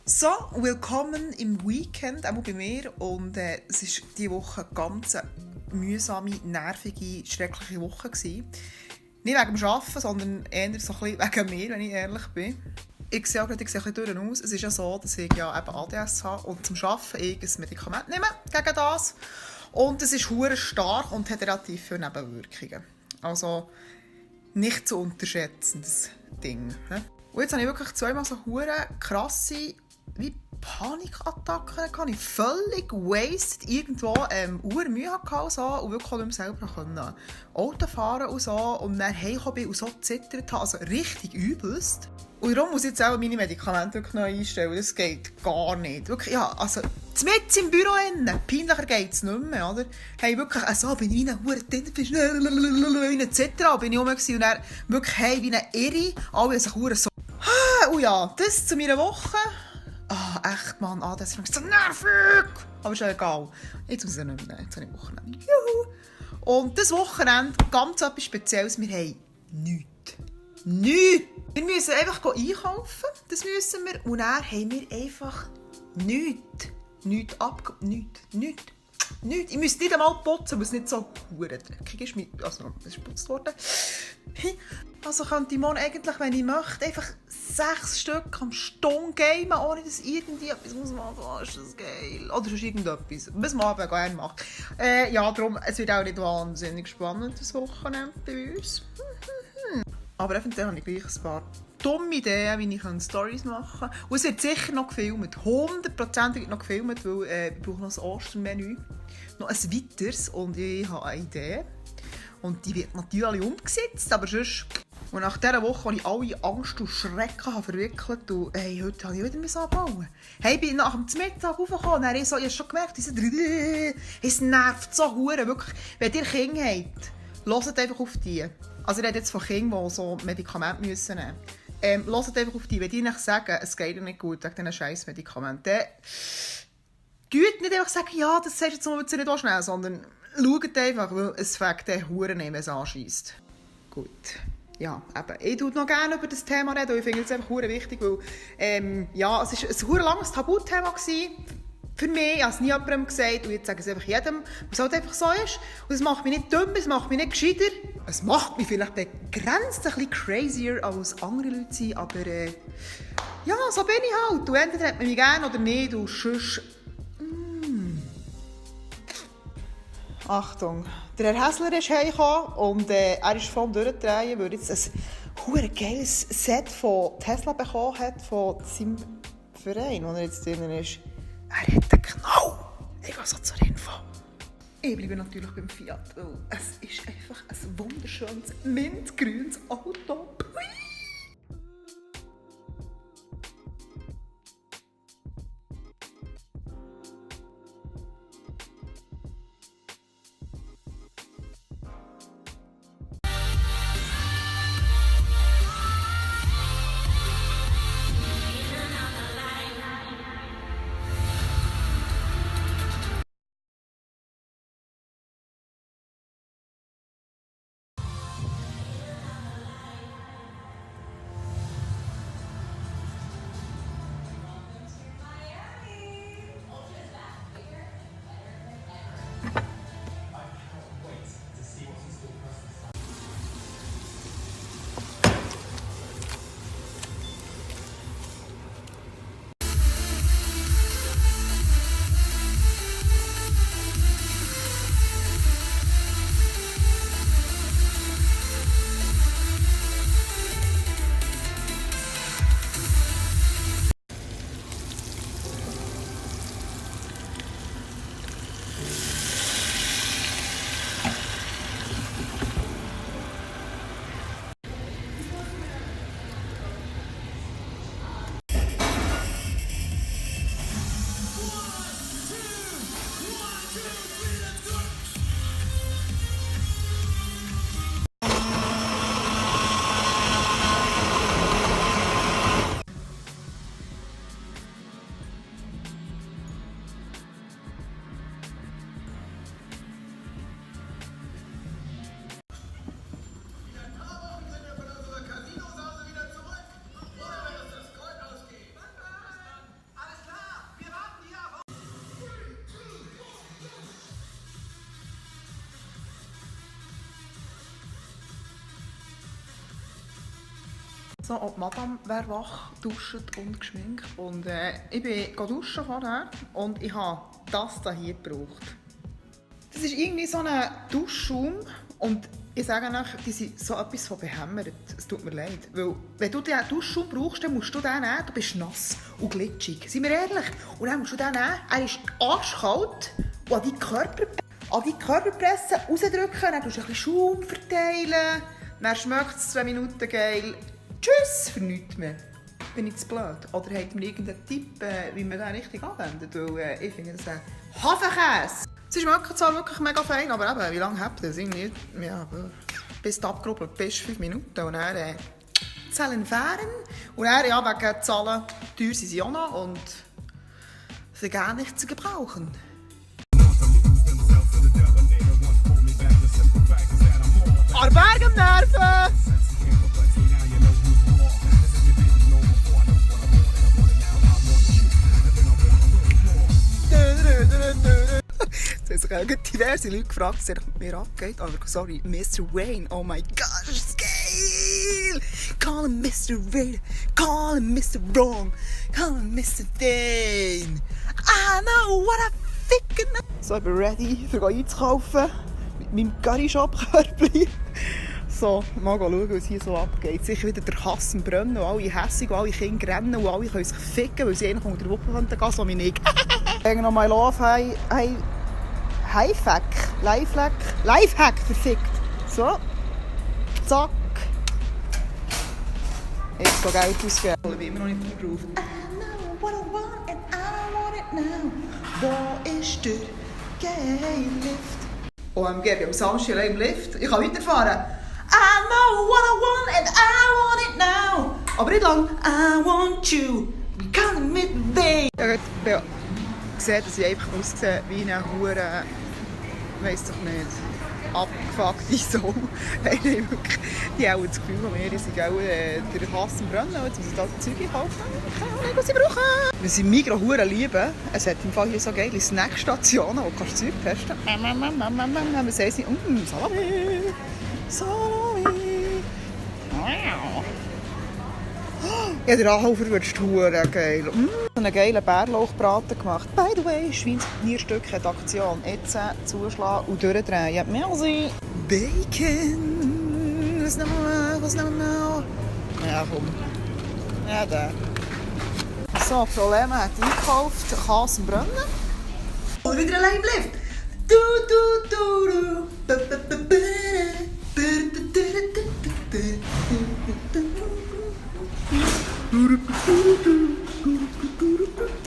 So, willkommen im Weekend, auch bei mir. Und es war diese Woche eine ganz mühsame, nervige, schreckliche Woche gewesen. Nicht wegen dem Arbeiten, sondern eher so ein bisschen wegen mir, wenn ich ehrlich bin. Ich sehe ein bisschen durch aus. Es ist ja so, dass ich ja eben ADS habe und zum Arbeiten ich ein Medikament nehme gegen das. Und es ist hure stark und hat relativ viele Nebenwirkungen. Also nicht zu unterschätzendes Ding. Und jetzt habe ich wirklich zweimal so hure krasse wie Panikattacken gehabt. Ich völlig wasted irgendwo Mühe hatte so, und wirklich auch nicht mehr selber Auto fahren und so. Und dann heimgekommen bin und so gezittert habe. Also richtig übelst. Und darum muss ich jetzt auch meine Medikamente wirklich neu einstellen. Das geht gar nicht. Wirklich, ja, also mitten im Büro innen. Peinlicher geht es nicht mehr, oder? Hey, wirklich, so bin ich rein, hure Tintenfisch, etc. Bin ich rum und dann wirklich, hey, wie eine Irre. Alle sich hure so. Und ja, das zu meiner Woche. Echt, Mann, das ist so nervig. Aber ist ja egal. Jetzt muss ich nicht mehr. Jetzt habe ich Wochenende. Juhu. Und das Wochenende, ganz etwas Spezielles, wir haben nichts. Nichts. Wir müssen einfach einkaufen, das müssen wir. Und dann haben wir einfach nichts. Nichts. Ich müsste nicht einmal putzen, weil es nicht so dreckig ist. Also, es ist geputzt worden. Also könnte ich morgen eigentlich, wenn ich möchte, einfach 6 Stück am Stunde gamen, ohne dass irgendwie etwas muss machen. Oh, ist das geil. Oder ist irgendetwas, was man aber gerne macht. Ja, darum, es wird auch nicht wahnsinnig spannend, das Wochenende bei uns. Aber eventuell habe ich gleich ein paar dumme Ideen, wie ich Storys machen kann. Und es wird sicher noch gefilmt. 100% noch gefilmt, weil ich brauche noch ein Ostermenü. Noch ein weiteres. Und ich habe eine Idee. Und die wird natürlich umgesetzt, aber sonst... Und nach dieser Woche, wo ich alle Angst und Schrecken habe verwickelt und hey, heute habe ich wieder abbauen. Hey, ich bin nach dem Mittag raufgekommen und dann habe ich habe schon gemerkt, es nervt so hure wirklich. Wenn ihr Kinder habt, hört einfach auf die. Also ich rede jetzt von Kindern, die so Medikamente nehmen müssen. Hört einfach auf die. Wenn die nicht sagen, es geht dir nicht gut wegen diesen scheiß Medikamenten, dann tut nicht einfach sagen, ja, das sagst du jetzt nicht so schnell, sondern schaut einfach, weil es fängt den Huren nicht, wenn es anscheisst. Gut. Ja, eben. Ich rede noch gerne über das Thema reden, weil ich finde es einfach hure wichtig, weil ja, es war ein hure langes Tabuthema für mich. Ich habe es nie jemandem gesagt und jetzt sage ich es einfach jedem, was halt einfach so ist. Und es macht mich nicht dumm, es macht mich nicht gescheiter. Es macht mich vielleicht begrenzt ein bisschen crazier als andere Leute sind, aber ja, so bin ich halt. Und entweder hat man mich gerne oder nicht und sonst... Achtung, der Herr Häsler ist heimgekommen und er ist voll durchdrehen, weil er jetzt ein verdammt geiles Set von Tesla bekommen hat, von seinem Verein, wo er jetzt drin ist. Er hat einen Knall. Ich gehe so zur Info. Ich bleibe natürlich beim Fiat, weil es ist einfach ein wunderschönes, mintgrünes Auto. So, und die Madame wäre wach, duscht und geschminkt. Und ich bin duschen vorher und ich habe das hier gebraucht. Das ist irgendwie so ein Duschschaum und ich sage euch, die sind so etwas von behämmert. Es tut mir leid. Weil, wenn du diesen Duschschaum brauchst, dann musst du den nehmen. Du bist nass und glitschig. Seien wir ehrlich. Und dann musst du den nehmen. Er ist arschkalt und an deinen Körperpresse rausdrücken. Dann tust du ein bisschen Schaum verteilen. Dann schmeckt es 2 Minuten geil. Tschüss, für nichts mehr. Bin ich zu blöd? Oder habt ihr mir irgendeinen Tipp, wie man den richtig anwendet? Weil ich finde das ein Hafenkäse. Es schmeckt zwar wirklich mega fein, aber eben, wie lange habt ihr das? Irgendwie, ja, bis du abgerubbelt bist, 5 Minuten. Und dann zählen fahren. Und dann, ja, wegen Zahlen, teuer sind sie auch noch und sind gar nicht zu gebrauchen. Arberg am Nerven! Es haben sich diverse Leute gefragt, was mit mir abgeht. Aber sorry, Mr. Wayne, oh my gosh, das ist geil! Call him Mr. Wayne, call him Mr. Wrong, call him Mr. Dane. I know what I fucking know. So, ich bin ready, für einzukaufen. Mit meinem Curry-Shop-Körbchen. So, mal schauen, was hier so abgeht. Sicher wieder der Hass am Brennen und alle hässig und alle Kinder rennen und alle können sich ficken, weil sie eigentlich unter der Woche gehen können, so wie nicht. Irgend noch my love, Lifehack, verfickt. So, zack. Jetzt so Geld ausgeben. Ich bin immer noch nicht drauf. I know what I want and I want it now. Wo ist der Geil-Lift? OMG, ich bin am Samstag im Lift. Ich kann weiterfahren. I know what I want and I want it now. Aber nicht lang. I want you. We can't meet me. Ja, gesehen, dass ich einfach aussehe wie eine Hure, weiss doch nicht, abgefuckte Sau. Die haben das Gefühl von mir, sie sind auch der Hass am Brennen. Jetzt muss ich da Zeug kaufen. Ich kann auch nicht, was ich brauche. Wir sind Migros Hure lieben. Es hat im Fall hier so geile Snackstationen, wo du Zeug testen kannst. Wir sagen sie, Salami. Salami. Ja, der Anhaufer wird hure geil. Einen geilen Bärlauchbraten gemacht. By the way, Schweinsnierstück hat Aktion. Jetzt zuschlagen und durchdrehen. Merci. Bacon. Was nehmen wir noch? Ja, komm. Ja, der. So, Frau Lehmann hat eingekauft. Käse am Brennen. Und wieder allein im Lift.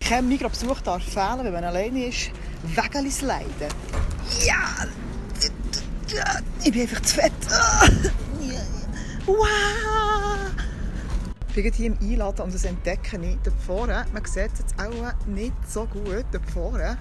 Kein Migros-Besuch darf fehlen, wenn man alleine ist. Wägeli sliden. Ja! Ich bin einfach zu fett. Wow! Ich bin hier im Einladen und das entdecke ich. Da vorne, man sieht es jetzt auch nicht so gut, da vorne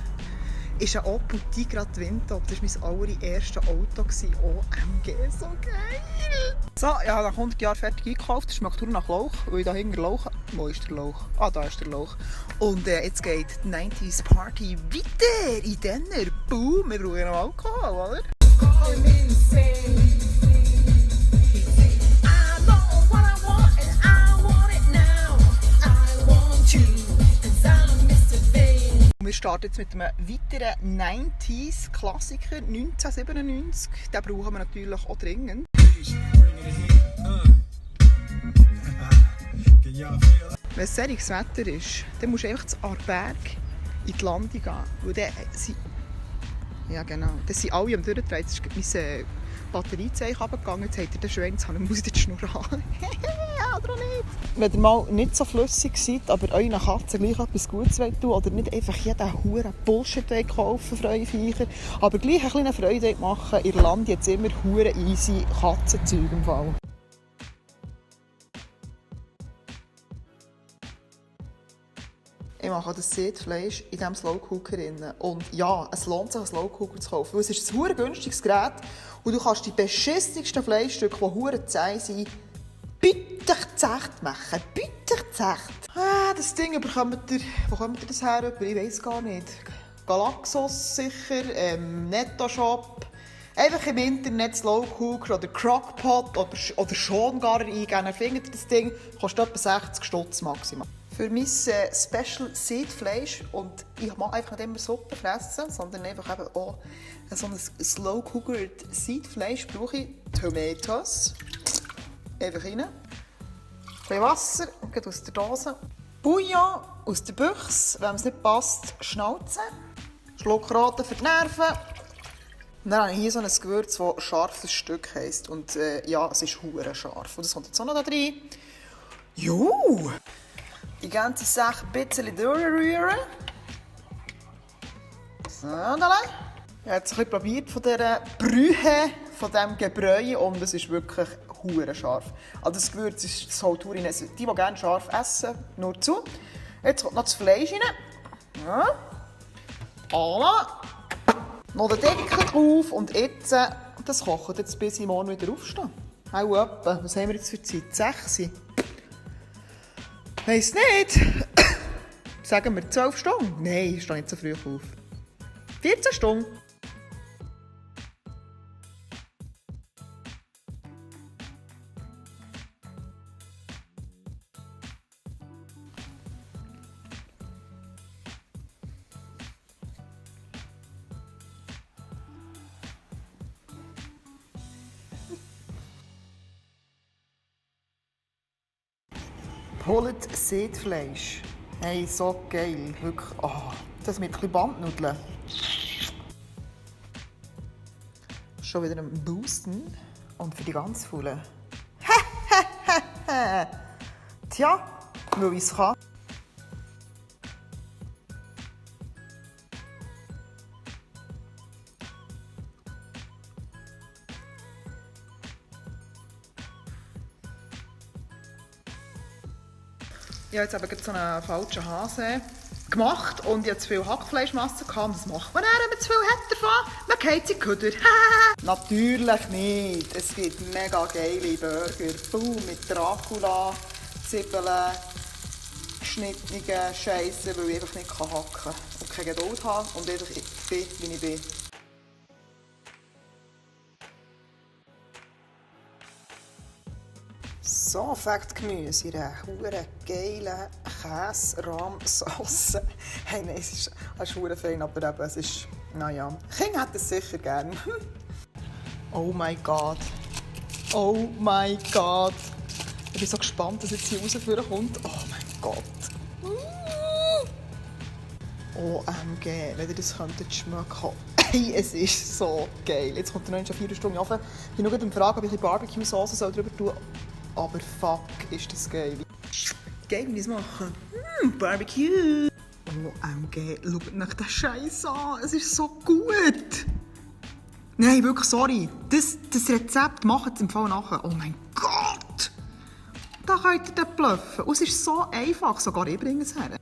ist ein Opel Tigra Twintop. Das war mein allererstes Auto. OMG, so geil! So, ich habe nach 100 Jahren fertig eingekauft. Es schmeckt nur nach Lauch, weil ich da hinten Lauch... Wo ist der Lauch? Ah, da ist der Lauch. Und jetzt geht die 90s Party weiter in Denner. Boom, wir brauchen noch Alkohol, oder? Wir starten jetzt mit einem weiteren 90s-Klassiker, 1997. Den brauchen wir natürlich auch dringend. Wenn es solches Wetter ist, dann musst du einfach zu Arberg in die Landung gehen. Weil dann sind, ja genau, dann sind alle am Durchdrehen. Jetzt ist mein Batteriezeichen runtergegangen. Jetzt hat er den Schwein, jetzt muss ich die Schnur haben. Oder nicht? Wenn ihr mal nicht so flüssig seid, aber euren Katzen gleich etwas Gutes tun oder nicht einfach jeden huren Bullshit kaufen für eure Viecher, aber gleich eine kleine Freude machen, ihr Land jetzt immer huren easy Katzenzeug im Fall. Ich mache das Seetfleisch in diesem Slowcooker drin. Und ja, es lohnt sich, einen Slowcooker zu kaufen, weil es ist ein verdammt günstiges Gerät und du kannst die beschissensten Fleischstücke, die verdammt zäh sind, bitte zurecht machen. Bitte zurecht. Das Ding bekommt ihr... Wo kommt ihr das her? Ich weiss gar nicht. Galaxos sicher, Netto-Shop, Einfach im Internet Slow Cooker oder Crockpot oder Schongarer eingeben. Dann findet ihr das Ding, kostet etwa 60 Stutz maximal. Für mein Special Seedfleisch, und ich mag einfach nicht immer Suppe fressen, sondern einfach eben auch so ein Slow Cookered Seedfleisch, brauche ich Tomatoes. Einfach rein. Ein bisschen Wasser, aus der Dose. Bouillon aus der Büchse, wenn es nicht passt, schnauzen. Schluck Rote für die Nerven. Und dann habe ich hier so ein Gewürz, das scharfes Stück heisst. Und ja, es ist hure scharf. Und das kommt jetzt auch noch da rein. Jo! Die ganze Sache ein bisschen durchrühren. So, da. Ich habe jetzt ein bisschen probiert von dieser Brühe, von diesem Gebräu, und es ist wirklich hure scharf. Also das Gewürz ist das Hautourin. Die, die gerne scharf essen, nur zu. Jetzt kommt noch das Fleisch rein. Ja. Voilà. Noch den Deckel drauf und jetzt, das kocht jetzt bis ich morgen wieder aufstehe. Auch etwa, was haben wir jetzt für Zeit? 6? Weiss nicht. Sagen wir 12 Stunden? Nein, ich stehe nicht so früh auf. 14 Stunden. Pulled Seedfleisch. Hey, so geil. Wirklich. Oh, das mit ein bisschen Bandnudeln. Schon wieder am Boosten. Und für die ganz Faulen. Tja, weil ich es kann. Ich habe jetzt eben so einen falschen Hase gemacht und ich hatte zu viel Hackfleischmasse gehabt. Das macht man dann, wenn man zu viel hat davon. Man geht sie Kuder. Natürlich nicht. Es gibt mega geile Burger. Mit Dracula, Zwiebeln, geschnittenen Scheissen, weil ich einfach nicht hacken kann und keine Geduld habe und einfach bin, wie ich bin. So fängt Gemüse in einer hure geilen Käse-Rahmsauce. Hey, nein, es ist hure fein, aber eben, es ist, naja, Kinder hätten es sicher gern. Oh mein Gott. Oh mein Gott. Ich bin so gespannt, dass jetzt hier rauskommt. Oh mein Gott. OMG, wenn ihr das könntet schmecken. Hey, es ist so geil. Jetzt kommt der noch 4 Stunden offen. Ich bin nur am Fragen, ob ich Barbecue-Sauce drüber tun soll. Aber fuck, ist das geil. Geil, wie ich es mache. Barbecue. OMG, schaut nach den Scheiß an. Es ist so gut. Nein, wirklich, sorry. Das Rezept macht es im Fall nachher. Oh mein Gott. Da könnt ihr den bluffen. Und es ist so einfach. Sogar ich bringe es her.